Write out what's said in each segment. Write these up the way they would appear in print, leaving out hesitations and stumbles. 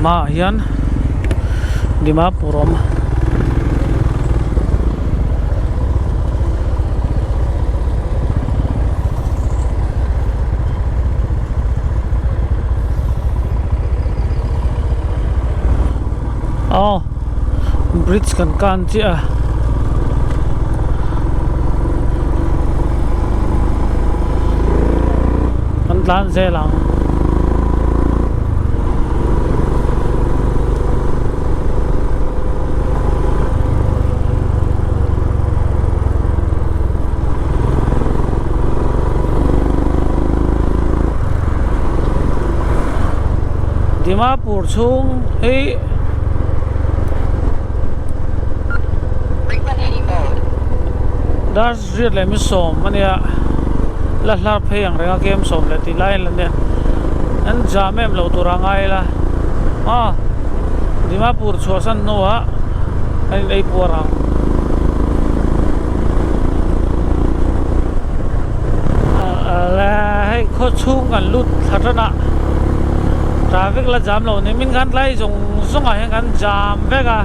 Hmaah hian Dimapur a awm. Aw bridge kan kan chiah a. Kan tlan zel ang. Dimapur chhung hi dar Riat leh mi sawm a nia, la hlar phei ang reng a kem sawm leh tih lai a la nia, an jam em lo tur a ngai ila aw Dimapur chhuahsan hnuah an in ei puar ang. Hei khaw chhung kan lut thla tan a, traffic la jam lo ni min khan tlai zawng zawng ah hian kan jam vek a,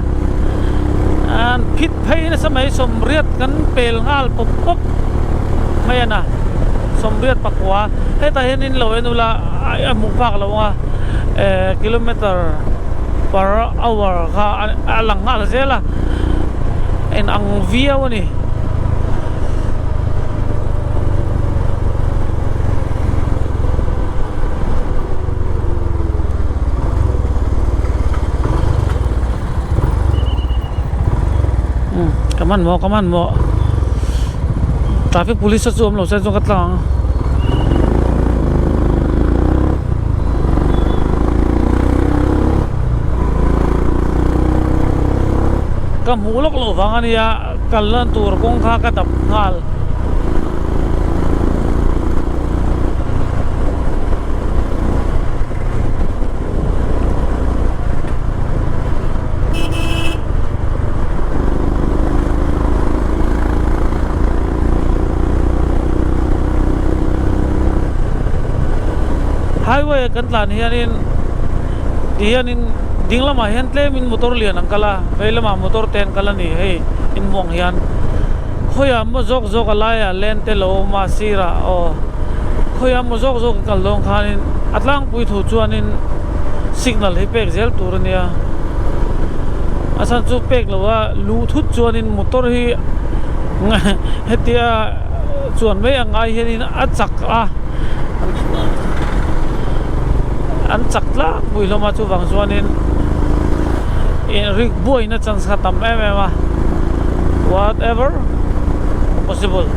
an phit Phei nasa mai sawmriat kan pel nghal pawp pawp mai a na sawmriat pakua hetah hian in lo en ula a hmuh phak lo ang a eh kilometer per hour kha a lang nghal zel a en ang viau a ni. Ka hmanhmawh ka hmanhmawh traffic police te chu awm lo se chuan ka tlang ang ka hmuh lawk loh vang ania kalna tur kawng kha ka dap nghal. Highway a kan tlan hianin ti hianin ding lamah hian tlemin motor lian an kal a vei lamah motor te an kal a ni hei inhmuh ang hian khawiah maw zawk zawk a laiah lane te lo awm a sirah aw khawiah maw zawk zawk a kal dawn khanin a tlangpui thu chuanin signal hi pek zel tur a nia a chhan chu pek lo a luh thut chuanin motor hi hetia chuan mai ang ai hianin a chak a an chak tlangpui hlawm a chuvang chuanin rik buaina chance kha tam em em a whatever possible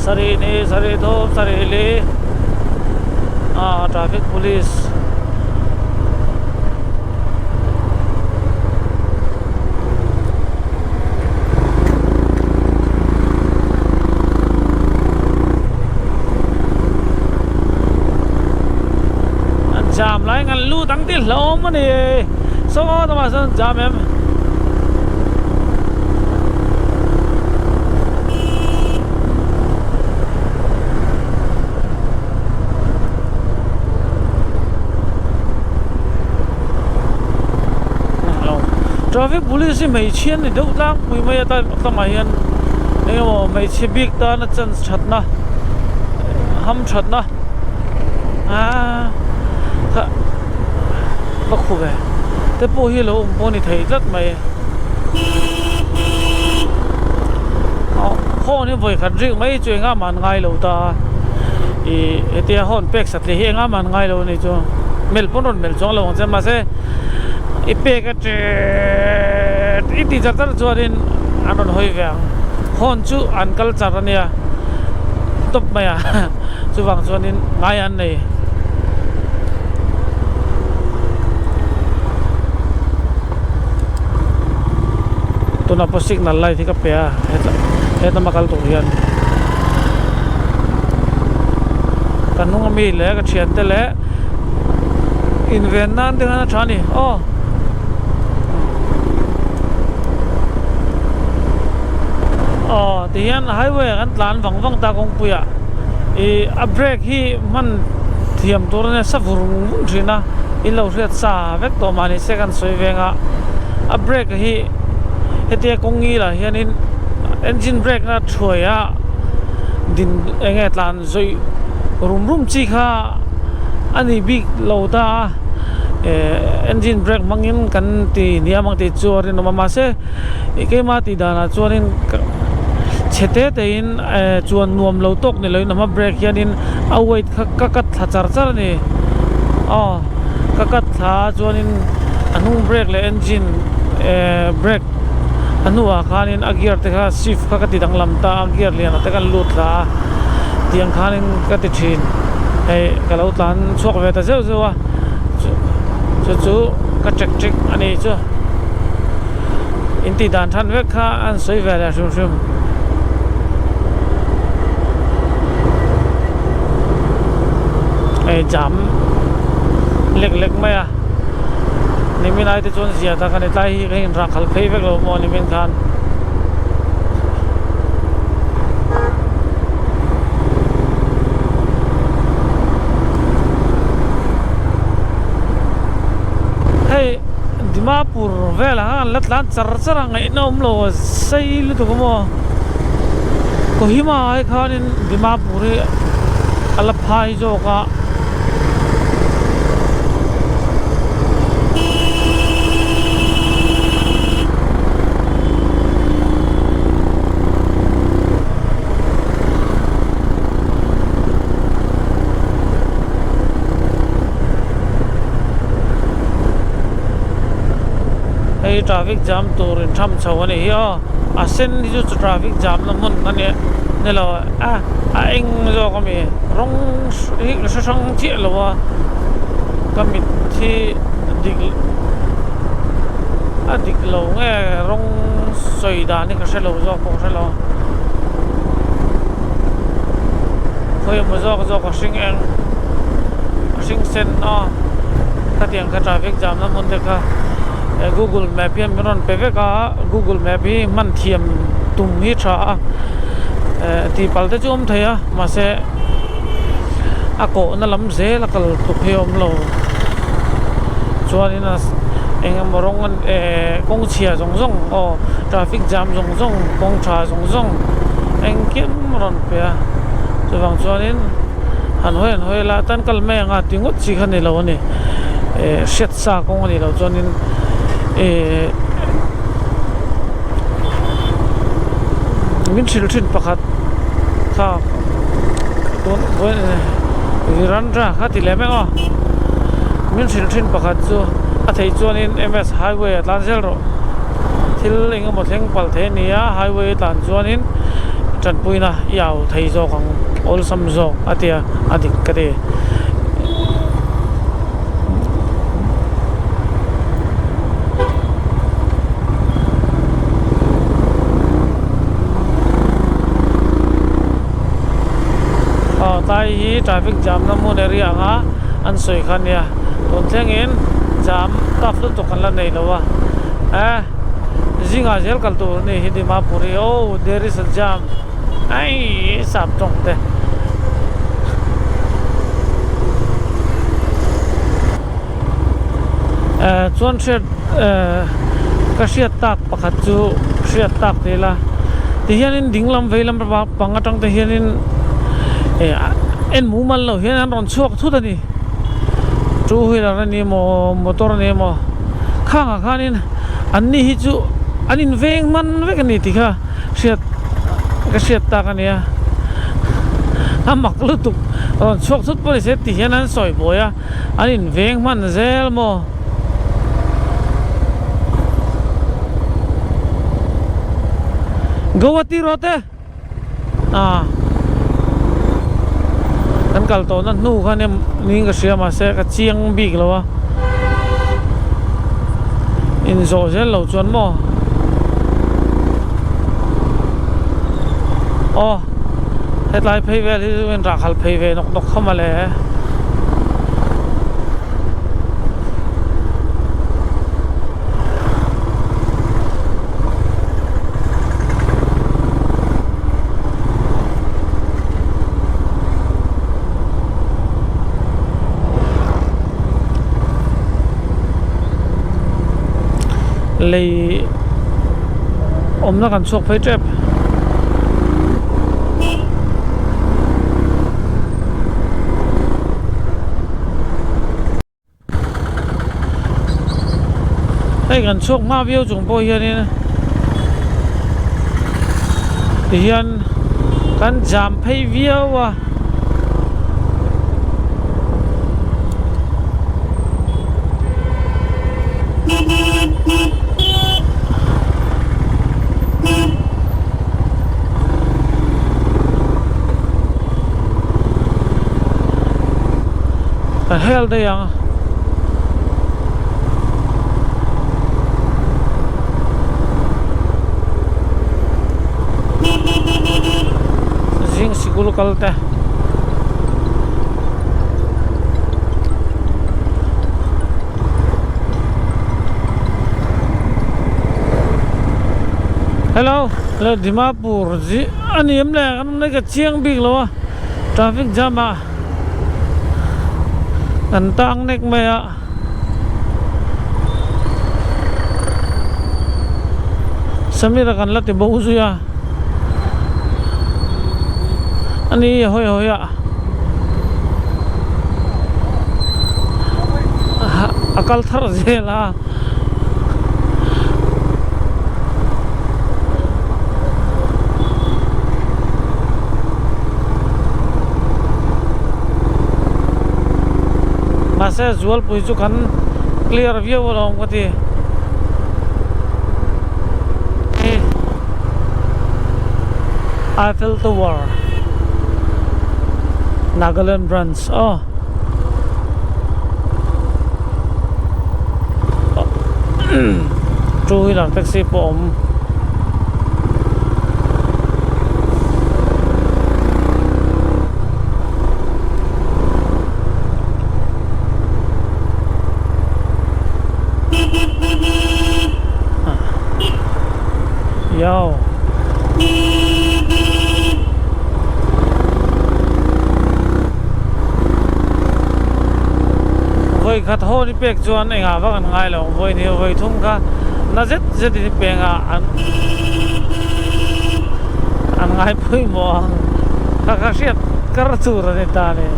sarih ni sarih thum sarih li ah traffic police an jam lai ngan lut ang tih hlawm a ni saw lamah sawn an jam em. Traffic police hi hmeichhia an ni deuh tlangpui mai a tlangah hian eng emaw hmeichhe bik tana chance thatna ham thatna aaa kha va khu ve te pawh hi lo awm pawh a ni thei tlat mai. Horn hi vawi khat rik mai chu engah mah an ngai lo ta a ih hetia horn pek sat leh hi engah mah an ngai lo a ni chu melh pawn rawn melh chuang lo ang che mahse i pek a ṭet i tih char char chuanin an rawn hawi ve ang horn chu an kal char a nia tawp mai a chuvang chuanin ngai an nei. Tunah pawh signal light hi ka pe a hetah hetlama kal tur hian ka hnung ami leh ka thian te leh inven nan te khan a tha a ni aw. Aw tihian highway ah kan tlan vang vang ta kawngpuiah ih a brake hi hman. thiam tur a nia sa vur vung thin a in lo hriat sa vek tawh mahni se kan sawi veng a a brake hi hetia kawng ngilah hianin engine brake na thuai a din eng nge tlan zawih rum rum chi kha a ni bik lo ta a eh engine brake hmangin kan ti hniam ang tih chu a rinawm a mahse ih keima tih danah chuanin chhe te tein eh chuan nuam lo tawk ni loin a hma brake hianin a weight kha ka cut thla char char a ni aw ka cut thla a chuanin a hnung brake leh engine eh brake a hnuah khanin a gear te kha shift kha ka ti danglam ta a gear lian ah te khan lut thla a tiang khanin ka ti thin hei ka lo tlan chhuak ve ta zeuh zeuh a chu chu ka trek trek a ni chu in tih dan than vek kha an sawi ve leh hrim hrim. Hei jam lek lek mai a nimin ai te chuan zia tak a ni tlai hi ka inrah khalh phei vek lo maw nimin khan. Hei Dimapur velah khan an la tlan char char a ngaihna awm lo a sei lutuk a maw Kohima ai khanin Dimapur hi a la phai zawk a. Hei traffic jam tur in tham chho a ni hi aw a sen hi chu traffic jam na hmun a nia ni lo a a eng zawk a mi rawng hi ka hre hrang chiah lo a ka mit hi dik a dik lo nge rawng sawi dan hi ka hre lo zawk pawh ka hre lo khawi emaw zawk zawk a hring eng a hring sen a khatiang kha traffic jam na hmun te kha google map hian min rawn pe vek a google map hi hman thiam tum hi tha a eh tih pal te chu awm thei a mahse a kawhna lam zel a kal tuk hi a awm lo chuanin a eng emaw rawng an eh kawng chhia zawng zawng aw traffic jam zawng zawng kawng tha zawng zawng engkim a rawn pe a chuvang chuanin han hawi han hawi la tan kal mai anga ti ngawt chi kha ni lo a ni eh hriat sa kawng a nih loh chuanin eh min hrilh thin pakhat kha tun virandra kha ti leh mek aw min hrilh thin pakhat chu a theih chuanin M S highway a tlan zel rawh thil eng emaw thleng palh thei a ni a highway a tlan chuanin tanpuina i au thei zawk ang awlsam zawk a tia a dik ka ti. Aw tlai hi traffic jam na hmun area anga an sawi kha ania tun thlengin jam tough lutuk an la nei lo a eh zingah zel kal tur a ni hi Dimapur hi oh there is a jam aii sap tawng te. Eh chuan hriat eh ka hriat tak pakhat chu hriat tak ti ila tihianin ding lam vei lam pang atang te hianin eh en mumal lo hian an rawn chhuak thut a ni two wheeler a ni emaw motor a ni emaw khangah khanin an ni hi chu an inveng hman vek a ni tih kha hriat ka hriat tak a nia a mak lutuk rawn chhuak thut pawh ni se ti hian an sawi buai a. An in veng hman zel maw? Guwahati road e ah kan kal tawhna hnu khan em niin ka hria mahse ka chiang bik lo a inzawh zel lo chuan maw aw hetlai phei vel hi chu in rahkhalh phei ve nawk nawk kha mawle. Lei awmna kan chhuak phei tep. Hei kan chhuak hma viau chung pawh hianin tihian kan jam phei viau a. Ka hel daih ang. Zing sikul kal te. Hello le Dimapur ji a ni em le kan awm ka chiang bik lo a traffic jam ah kan tang nek mai a. Samira kan la ti bo zui a a ni hawi hawi a. A kal thar zel a. Mahse zualpui chu kan clear viau alawm ka ti. Eiffel Tower Nagaland branch aw two wheeler taxi pawh a awm. Yo. Vawi khat haw ni pek chuan engah vak an ngai lo ang vawi ni vawi thum kha na zet zet in pengah an an ngai pawimawh ang kha kha hriat kar tur a ni ta ni.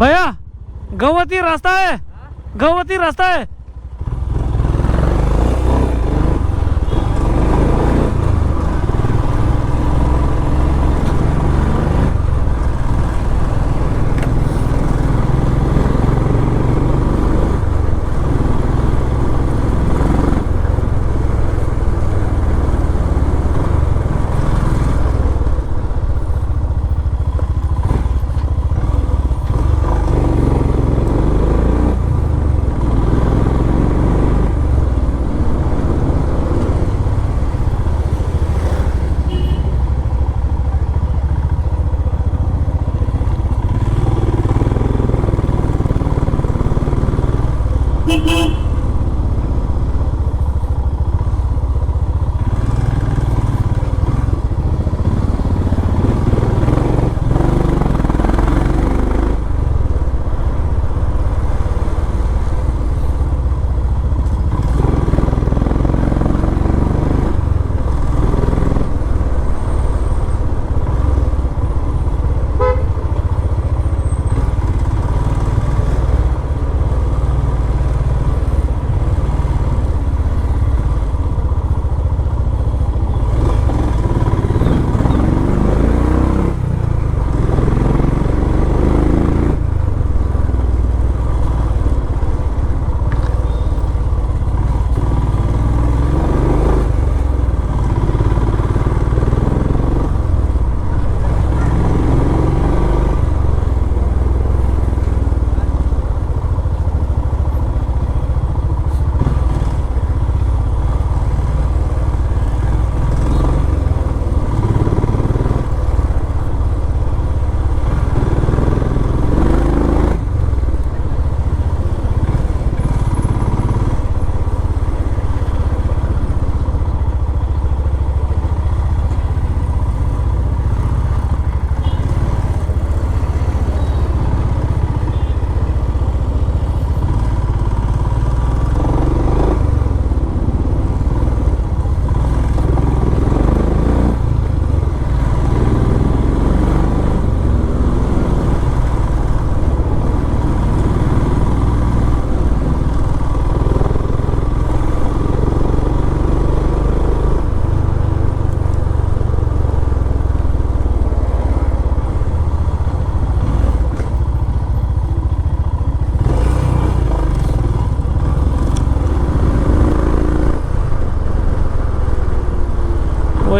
भैया गवती रास्ता है गवती रास्ता है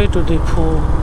way to Diphu.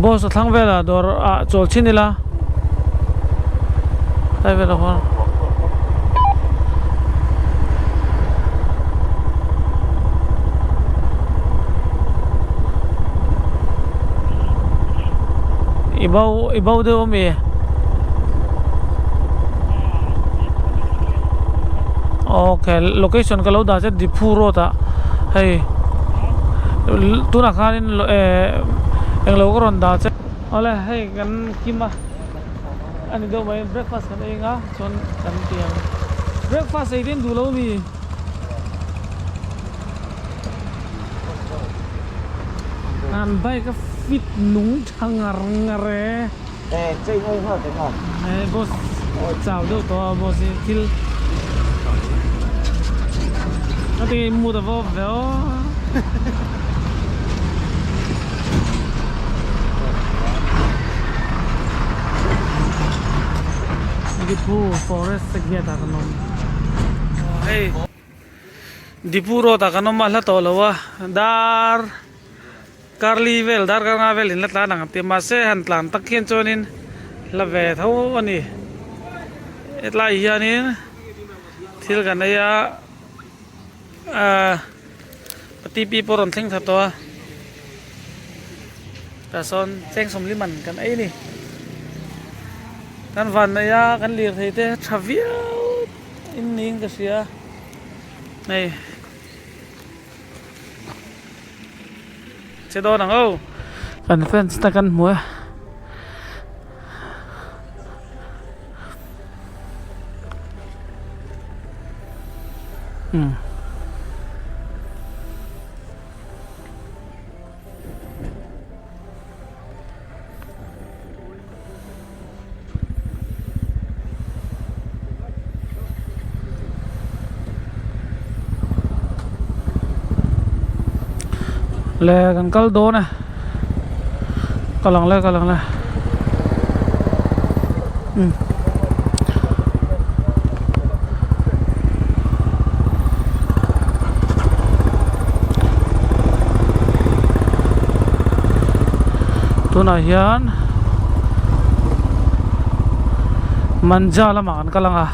Boss a thlang velah dawr ah chawl chhin ila tlai velah khuan. I bo i bo deuh ami? Ok location ka lo dah che Diphu road ah hei tunah khanin eh englo ka rawn dah che awle hei kan kim a ani deuh mai breakfast kan ei anga chuan kan ti ang breakfast ei te an duh lo ami? An bike a fit nung tha ngar ngar e. Eh boss chau deuh tawh a boss hi thil a tinge i mood a va off ve aw. Diphu forest gate ah kan awm hei. Dipu road ah kan awm a hla tawh lo a dar karli vel dar kar nga vel in la tlan ang ti mahse han tlan tak hian chuanin hla ve tho a ni hetlai hianin thil kan ei a ahh T P pawh a rawn thleng thla tawh a tah sawn cheng sawmli man kan ei a ni kan van neih a kan lirthei te tha viau in niin ka hria. Hei che dawn ang aw kan fans te kan hmu e. Umm. Le kan kal dawn e kal ang le kal ang le umm. Tunah hian manja lamah kan kal ang a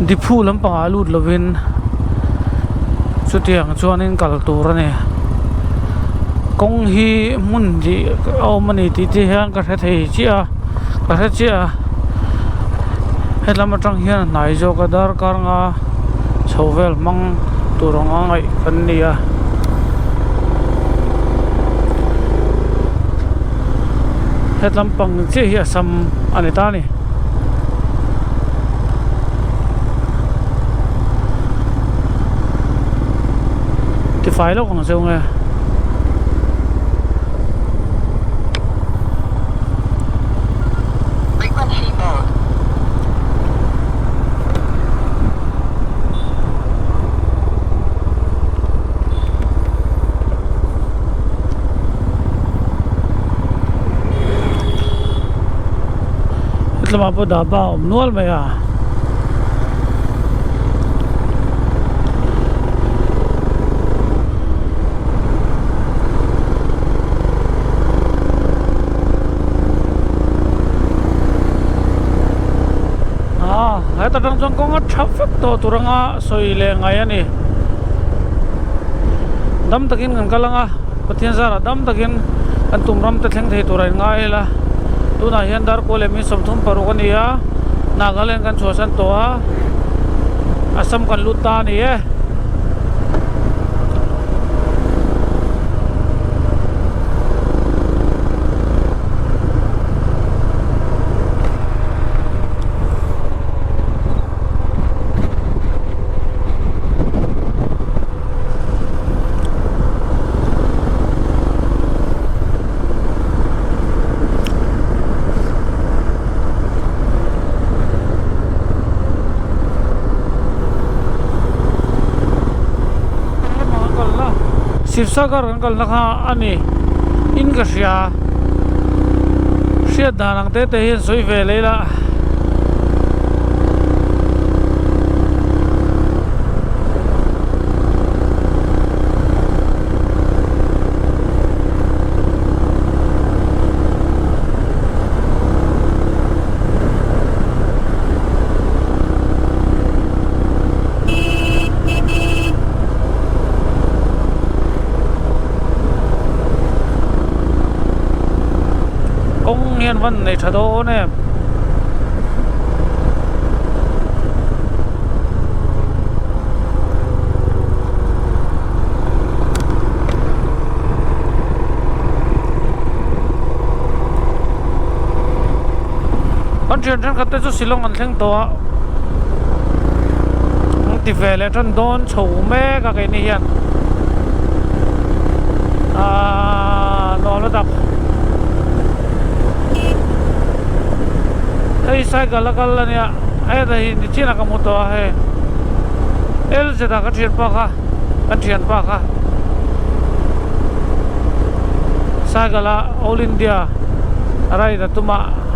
diphu lampangah lut lovin chutiang chuanin kal tur a ni kawng hi hmun hnih a awm a ni tih te hian ka hre thei chiah a ka hre chiah a helam atang hian a hnai zawk a darkar nga chho vel hmang tur anga ngaih kan ni a. Hetlam pang chiah hi a sam a ni ta a ni. Tifai lawk ang cheu nge. Hetlama pawh dhaba a awm nual mai a. Ah heta tang chuan kawng a tha vek tawh tur anga sawi leh ngai a ni dam takin kan kal anga Pathian zarah dam takin kan tum ram te thleng thei tur a inngai ila tunah hian darkaw leh mi 36 a ni a Nagaland kan chhuahsan tawh a Assam kan lut ta a ni e. Sivsagar kan kalna kha a ni in ka hria hriat dan ang te te hian sawi ve leh ila. Kawng hian van nei tha dawn em. Kan thian thenkhat te chu Shillong an thleng tawh a an ti ve leh tan dawn chho mek a keini hian aaa nuam la tak hei cycle a kal ania hetah hi nichin a ka hmu tawh a hei L Z a ka thianpa kha kan thianpa kha cycle a all India ride a tum a.